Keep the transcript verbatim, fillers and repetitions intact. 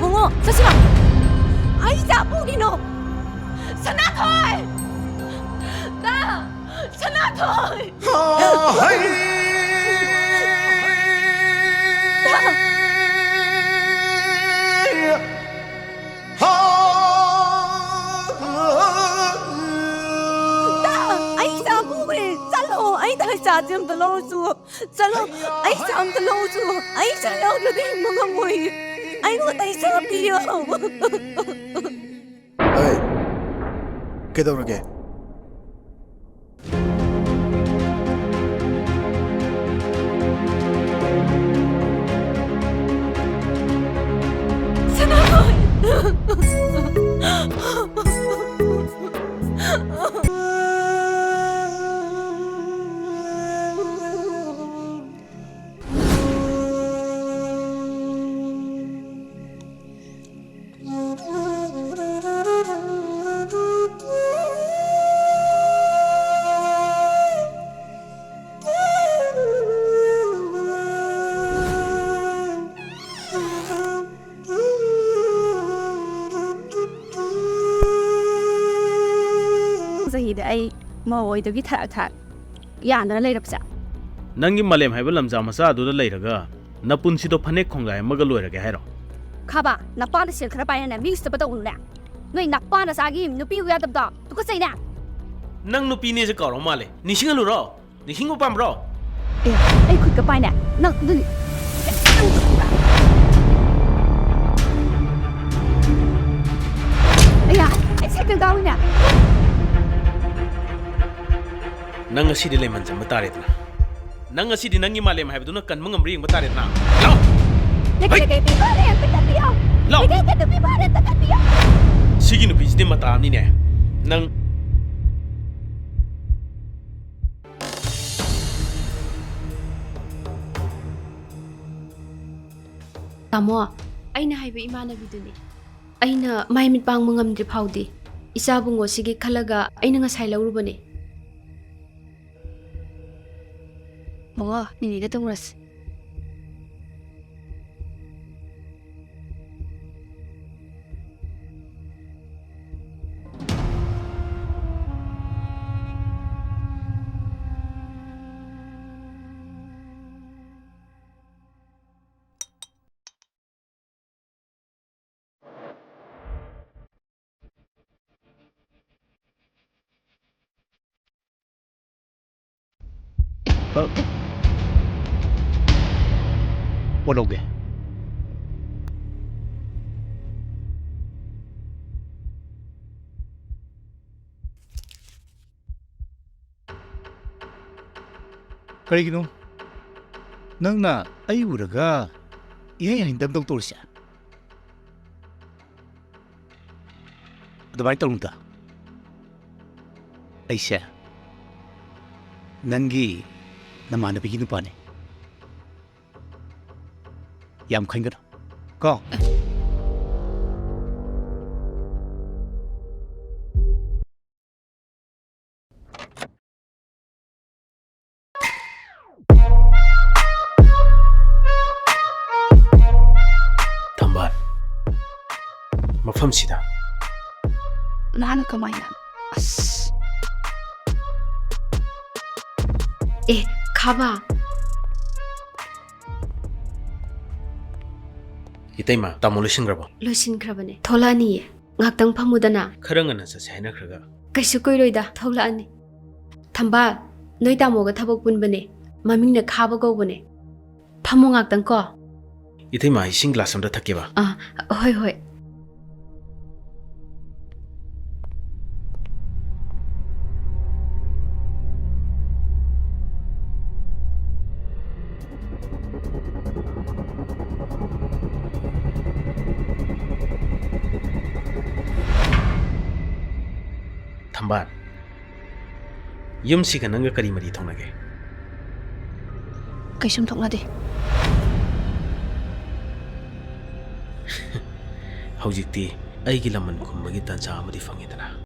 ꯃꯉꯣ, ꯆꯠꯁꯤꯔꯣ? ꯑꯩ ꯏꯆꯥ ꯄꯨꯈꯤꯅꯣ꯫ ꯁꯅꯥꯊꯣꯏ! ꯇꯥ! ꯁꯅꯥꯊꯣꯏ! ꯇꯥ! ꯑꯩ ꯏꯆꯥ ꯄꯨꯈ꯭ꯔꯦ꯫ ꯆꯠꯂꯣ, ꯑꯩ ꯏꯆꯥꯁꯦ ꯑꯝꯇ ꯂꯧꯔꯨꯆꯣ꯫ ꯆꯠꯂꯣ, ꯑꯩ ꯏꯆꯥ ꯑꯝꯇ ꯂꯧꯔꯨꯆꯣ꯫ ꯑꯩ ꯏꯆꯥ ꯌꯥꯎꯗ꯭ꯔꯗꯤ ꯍꯤꯡꯕ ꯉꯝꯃꯣꯏ꯫ ꯑꯩꯉꯣꯟꯗ ꯏꯆꯥ ꯄꯤꯌꯣ꯫ ꯑꯩ, ꯀꯩꯗꯧꯔꯒꯦ? ꯁꯅꯥꯊꯣꯏ! ꯆꯍꯤꯗ ꯑꯩ ꯃꯧ ꯑꯣꯏꯗꯕꯤ ꯊꯔꯥꯛ ꯊꯔꯥꯛ ꯌꯥꯟꯗꯅ ꯂꯩꯔꯕꯁꯦ꯫ ꯅꯪꯒꯤ ꯃꯥꯂꯦꯝ ꯍꯥꯏꯕ ꯂꯝꯖꯥ ꯃꯆꯥꯗꯨꯗ ꯂꯩꯔꯒ ꯅꯄꯨꯟꯁꯤꯗꯣ ꯐꯅꯦꯛ ꯈꯣꯡꯖꯥꯏ ꯑꯃꯒ ꯂꯣꯏꯔꯒꯦ ꯍꯥꯏꯔꯣ? ꯈꯥꯕ, ꯅꯄꯥꯅ ꯁꯦꯜ ꯈꯔ ꯄꯥꯏꯅꯅꯦ ꯃꯤ ꯎꯁꯤꯠꯇꯕ ꯇꯧꯒꯅꯨꯅꯦ꯫ ꯅꯣꯏ ꯅꯄꯥ ꯅꯆꯥꯒꯤ ꯅꯨꯄꯤ ꯎ ꯌꯥꯗꯕꯗꯣ ꯇꯨꯀꯠꯆꯩꯅꯦ꯫ ꯅꯪ ꯅꯨꯄꯤꯅꯦꯁꯦ ꯀꯥꯎꯔ ꯃꯥꯜꯂꯦ꯫ ꯅꯤꯡꯁꯤꯡꯍꯜꯂꯨꯔꯣ? ꯅꯤꯡꯁꯤꯡꯕ ꯄꯥꯝꯕ꯭ꯔꯣ? ꯑꯦ, ꯑꯩ ꯈꯨꯠꯀ ꯄꯥꯏꯅꯦ꯫ ꯅꯪ ꯑꯗꯨꯅꯤ꯫ ꯑꯌꯥ, ꯑꯩ ꯁꯥꯏꯀꯜ ꯀꯥꯎꯏꯅꯦ꯫ ꯅꯪ ꯉꯁꯤꯗꯤ ꯂꯩꯃꯟ ꯆꯝꯕ ꯇꯥꯔꯦꯗꯅ꯫ ꯅꯪ ꯉꯁꯤꯗꯤ ꯅꯪꯒꯤ ꯃꯥꯂꯦꯝ ꯍꯥꯏꯕꯗꯨꯅ ꯀꯟꯕ ꯉꯝꯕ꯭ꯔꯥ ꯌꯦꯡꯕ ꯇꯥꯔꯦꯗꯅ꯫ ꯂꯥꯎ! ꯂꯩꯀꯥꯏ ꯍꯩ! ꯂꯩꯀꯥꯏ ꯄꯤꯕ ꯂꯩ ꯑꯝꯇ ꯀꯟꯕꯤꯌꯣ! ꯂꯥꯎ! ꯂꯩꯀꯥꯏ ꯀꯩꯗꯧꯕꯤ ꯐꯥꯔꯦ ꯑꯝꯇ ꯀꯟꯕꯤꯌꯣ! ꯁꯤꯒꯤ ꯅꯨꯄꯤꯁꯤꯗꯤ ꯃꯇꯥ ꯑꯃꯅꯤꯅꯦ꯫ ꯅꯪ ꯇꯥꯃꯣ, ꯑꯩꯅ ꯍꯥꯏꯕ ꯏꯃꯥꯟꯅꯕꯤꯗꯨꯅꯤ꯫ ꯑꯩꯅ ꯃꯥꯏ ꯃꯤꯠ ꯄꯥꯡꯕ ꯉꯝꯗ꯭ꯔꯤ ꯐꯥꯎꯗꯤ ꯏꯆꯥ ꯕꯨꯡꯉꯣꯁꯤꯒꯤ ꯈꯜꯂꯒ ꯑꯩꯅ ꯉꯁꯥꯏ ꯂꯧꯔꯨꯕꯅꯦ꯫ ꯕꯨꯡꯉꯣ, ꯅꯤꯅꯤꯗ ꯇꯨꯝꯃꯨꯔꯁꯤ꯫ ꯄꯣꯠ ꯂꯧꯒꯦ꯫ ꯀꯔꯤꯒꯤꯅꯣ ꯅꯪꯅ ꯑꯩ ꯎꯔꯒ ꯏꯍꯩ ꯍꯩꯅꯗꯕꯗꯧ ꯇꯧꯔꯤꯁꯦ? ꯑꯗꯨꯃꯥꯏꯅ ꯇꯧꯅꯨꯗ꯫ ꯑꯩꯁꯦ ꯅꯪꯒꯤ ꯅꯃꯥꯟꯅꯕꯤꯒꯤ ꯅꯨꯄꯥꯅꯦ꯫ ꯌꯥꯝ ꯈꯟꯒꯅꯨ ꯀꯣ꯫ ꯊꯝꯕꯥꯜ, ꯃꯐꯝꯁꯤꯗ꯫ ꯃꯥꯅ ꯀꯃꯥꯏꯅ? ꯑꯁ꯫ ꯑꯦ, ꯈꯥꯕ꯫ ꯏꯇꯩꯃ, ꯇꯥꯃꯣ ꯂꯣꯏꯁꯤꯟꯈ꯭ꯔꯕꯣ? ꯂꯣꯏꯁꯤꯟꯈ꯭ꯔꯕꯅꯦ꯫ ꯊꯣꯛꯂꯛꯑꯅꯤꯌꯦ꯫ ꯉꯥꯛꯇꯪ ꯐꯝꯃꯨꯗꯅ꯫ ꯈꯔ ꯉꯟꯅ ꯆꯠꯁꯦ ꯍꯥꯏꯅꯈ꯭ꯔꯒ꯫ ꯀꯩꯁꯨ ꯀꯨꯏꯔꯣꯏꯗ, ꯊꯣꯛꯂꯛꯑꯅꯤ꯫ ꯊꯝꯕꯥꯜ, ꯅꯣꯏ ꯇꯥꯃꯣꯒ ꯊꯕꯛ ꯄꯨꯟꯕꯅꯦ꯫ ꯃꯃꯤꯡꯅ ꯈꯥꯕ ꯀꯧꯕꯅꯦ꯫ ꯐꯝꯃꯣ ꯉꯥꯛꯇꯪ ꯀꯣ꯫ ꯏꯇꯩꯃ, ꯏꯁꯤꯡ ꯒ꯭ꯂꯥꯁ ꯑꯝꯇ ꯊꯛꯀꯦꯕ꯫ ꯑꯥ, ꯍꯣꯏ, ꯍꯣꯏ꯫ ꯊꯝꯕꯥꯜ, ꯌꯨꯝꯁꯤꯒ ꯅꯪꯒ ꯀꯔꯤ ꯃꯔꯤ ꯊꯣꯛꯅꯒꯦ? ꯀꯩꯁꯨꯝ ꯊꯣꯛꯅꯗꯦ꯫ ꯍꯧꯖꯤꯛꯇꯤ ꯑꯩꯒꯤ ꯂꯃꯟ ꯈꯨꯝꯕꯒꯤ ꯇꯥꯟꯖꯥ ꯑꯃꯗꯤ ꯐꯪꯉꯦꯗꯅ꯫